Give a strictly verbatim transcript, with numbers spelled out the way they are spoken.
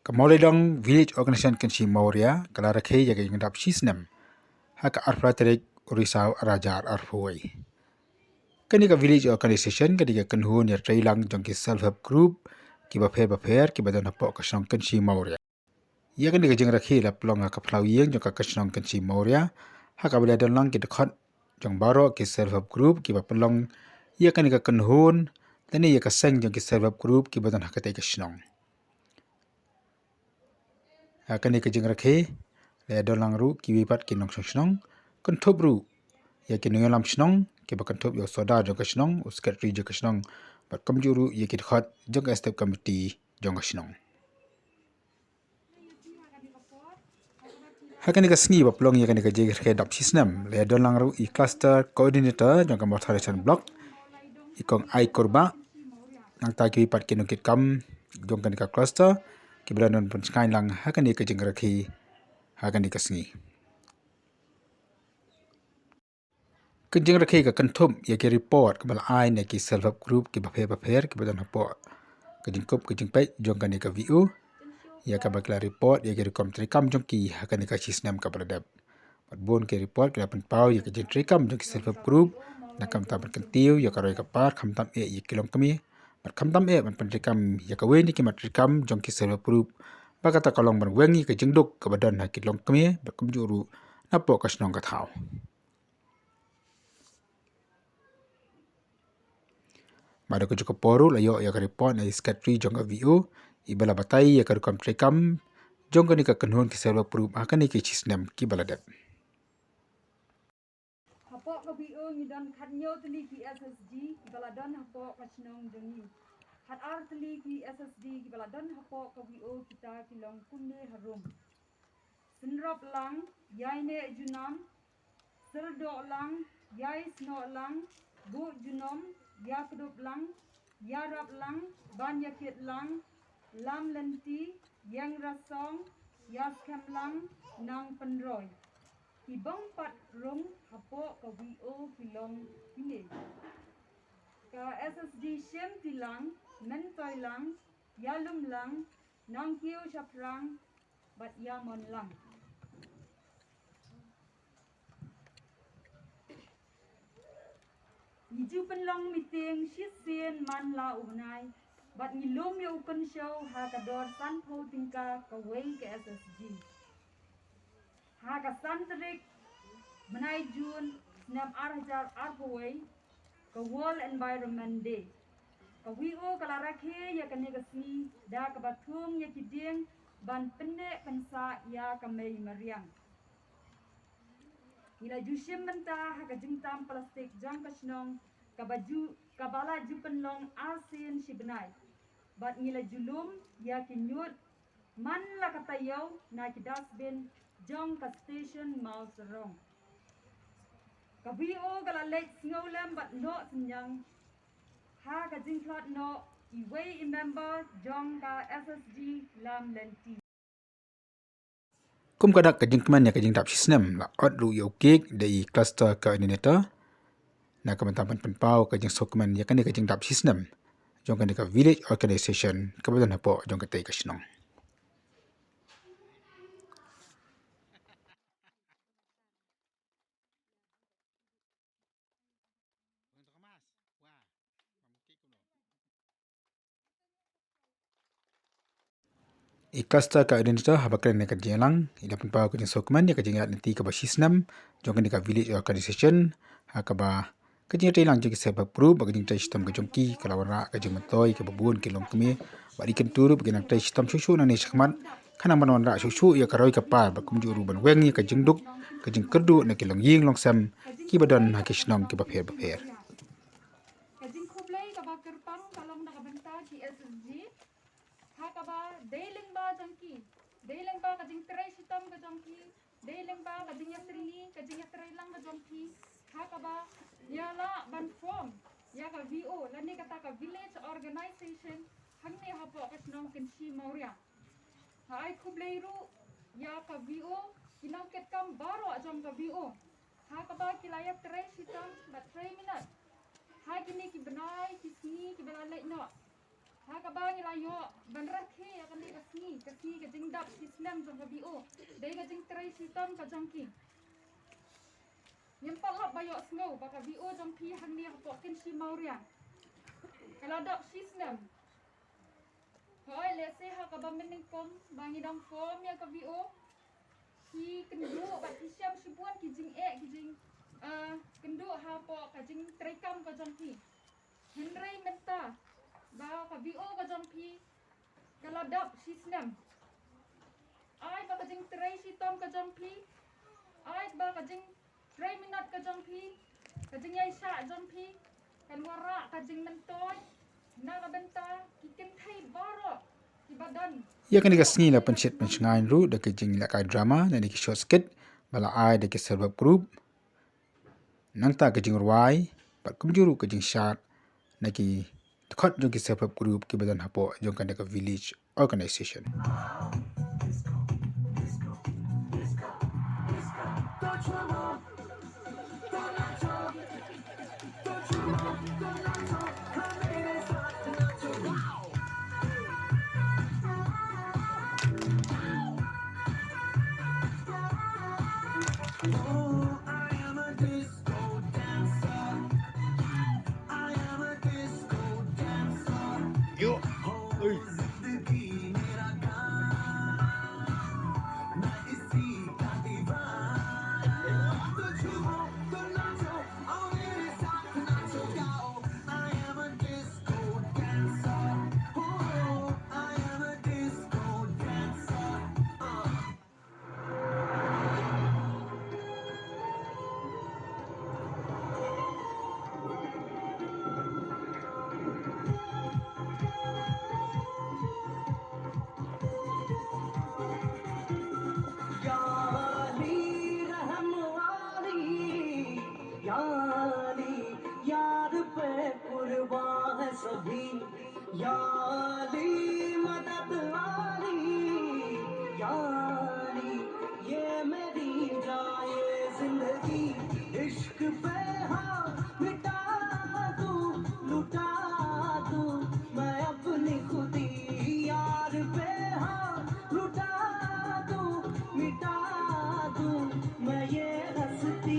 Ka Mawleidong Village Organization Kynshi Mawria ka la rakhe ïa ka jingdap shisnem ha ka arphew tarik u Risaw arhajar arphew wei. Kane ka Village Organization ka dei ka kynhun ïatreilang jong ki self help group kiba pher bapher kiba don hapoh ka shnong Kynshi Mawria. Ïa kane ka jingrakhe la pynlong ha ka phyllaw ïing jong ka shnong Kynshi Mawria ha kaba la don lang ki dkhot jong baroh ki self help group kiba pynlong ïa kane ka kynhun lane ïa ka seng jong ki self help group kiba don ha katei ka shnong. Ha kane ka jingrakhe la ïa don lang ruh kiwei pat ki nongshong shnong, kynthup ruh ïa ki nongïalam shnong kiba kynthup ïa u sordar jong ka shnong, u secretary jong ka shnong, bad kumjuh ruh ïa ki dkhot jong ka step committee jong ka shnong. Ha kane ka sngi ba pynlong ïa kane ka jingrakhe dap shisnem la ïa don lang ruh i cluster coordinator jong ka Mawthadraishan Block, i Kong Ai Kurbah, nangta kiwei pat ki nongkitkam jong kane ka cluster kiba la don pynshngaiñ lang ha kane ka jingrakhe ha kane ka sngi. Ka jingrakhe ka kynthup ïa ki report kaba la ai na ki self help group kiba pher bapher kiba don hapoh ka jingkup ka jingpeit jong kane ka V O, ïa kaba ki la report ïa ki rukom treikam jong ki ha kane ka shisnem kaba la dep. Bad bun ki report ki la pynpaw ïa ka jingtreikam jong ki self help group na ka bynta ban kyntiew ïa ka roi ka par, khamtam eh ïa ki longkmie, bad khamtam eh ban pyntreikam ïa kawei na ki mat treikam jong ki self help group, ba kata ka long ban weng ïa ka jingduk kaba don ha ki longkmie bad kumjuh ruh napoh ka shnong ka thaw. Bad ha kajuh ka por ruh la ïoh ïa ka report na i secretary jong ka V O, iba la batai ïa ka rukom treikam jong kane ka kynhun ki self help group ha kane ka shisnem kiba la dep. Hapoh ka V O ngi don khathynñiew tylli ki S H G kiba la don hapoh ka shnong jong ngi. Khatar tylli ki S H G kiba la don hapoh ka V O kita ki long kumne harum: Synrop lang, Ïaineh Junam, Syrdoh lang, Ïaisnoh lang, Buh Junom, Ïakdup lang, Ïarap lang, Ban Ïakit lang, Lam Lynti, Ïeng Rasong, Ïaskhem lang, Nang Pynroi. Ki bym pat rung hapoh ka V O ki long kine: ka S H G Shim Tilang, Myntoi lang, Ïalum lang, Nangkiew Shaphrang, bad Ïamon lang. Ngi ju pynlong meeting shisien man la u bnai bad ngi lum ïa u kynshew ha ka dor sanphew tyngka kawei ka S H G. Ha ka san tarik bnai Jun snem arhajar arphew wei, ka World Environment Day, ka V O ka la rakhe ïa kane ka sngi da kaba thung ïa ki dieng ban pynneh pynsah ïa ka mei mariang. Ngi la ju shim bynta ha ka jingtam plastik jong ka shnong kaba ju, kaba la ju pynlong arsien shi bnai. Bad ngi la ju lum ïa ki ñiut man la ka taïew na ki dustbin jong ka station Mawsarong. Ka V O ka la leit sngewlem bad noh synñiang ha ka jingkhlad noh iwei i member jong ka S H G Lam Lynti. Kum ka dak ka jingkmen ïa ka jingdap shisnem, la ot ruh ïa u cake da i cluster coordinator na ka bynta ban pynpaw ka jingsngewkmen ïa kane ka jingdap shisnem jong kane ka village organization kaba don hapoh jong katei ka shnong. I cluster coordinator haba kren ha ka jingïalang, i la pynpaw ka jingsngewkmen ïa ka jingïaid lynti kaba shisnem jong kane ka village organization, ha kaba ka jingïatreilang jong ki self help group bad ka jingtrei shitom ka jong ki ka la wanrah ka jingmyntoi ïa kiba bun ki longkmie bad i kyntu ruh ba kin nang trei shitom shuh shuh nangne shakhmat, khnang ban wanrah shuh shuh ïa ka roi ka par bad kumjuh ruh ban weng ïa ka jingduk ka jingkyrduh na ki longïing longsem kiba don ha ki shnong kiba pher bapher. Ka jingkhublei kaba kyrpang ka long na ka bynta ki S H G, ha kaba dei lyngba jong ki, dei lyngba ka jingtrei shitom ka jong ki, dei lyngba ka jingïatreilang, ka jingïatreilang ka jong ki, ha kaba ïa lah ban form ïa ka V O lane kata ka village organization hangne hapoh ka shnong Kynshi Mawria. Nga ai khublei ruh ïa ka V O, ki nongkitkam baroh jong ka V O, ha kaba ki la ïatrei shitom bad trei minot ha kine ki bnai ki sngi kiba la leit noh, ha kaba ngi la ïoh ban rakhe ïa kane ka sngi Ka sngi ka jingdap shi snem jong ka V O, dei ka jingtrei shitom ka jong ki. Ngim pat lap ba ïohsngew ba ka V O jong phi hangne hapoh Kynshi Mawriang ka la dap shi snem. Hooid, lehse ha kaba mynnyngkong ba ngi dang form ïa ka V O, ki kynduh bad ki shem shibun ki jingeh, ki jing, eh, kynduh hapoh ka jingtrei kam ka jong phi. Hynrei mynta ba ka V O ka jong phi ka la dap shi snem, ai ba ka jingtrei shitom ka jong phi, ai ba ka jingtrei minot ka jong phi, ka jingïaishah jong phi kan wanrah ka jingmyntoi na ka bynta ki kynthei baroh kiba don. Ïa kane ka sngi la pynshit pynshngaiñ ruh da ka jinglehkai drama lane ki short skit ba la ai da ki self help group. Nangta ka jingrwai bad kumjuh ruh ka jingshad na ki dkhot jong ki self help group kiba don hapoh jong kane ka village organization. या अली रहम वाली, या अली याद पे कुर्बान है सभी। या अली मदद वाली, या अली ये मेरी जाए जिंदगी। इश्क पे हाँ मिटा दूँ, लुटा दूँ मैं अपनी खुदी। यार पे हाँ लुटा दूँ, मिटा दूँ मैं ये हस्ती।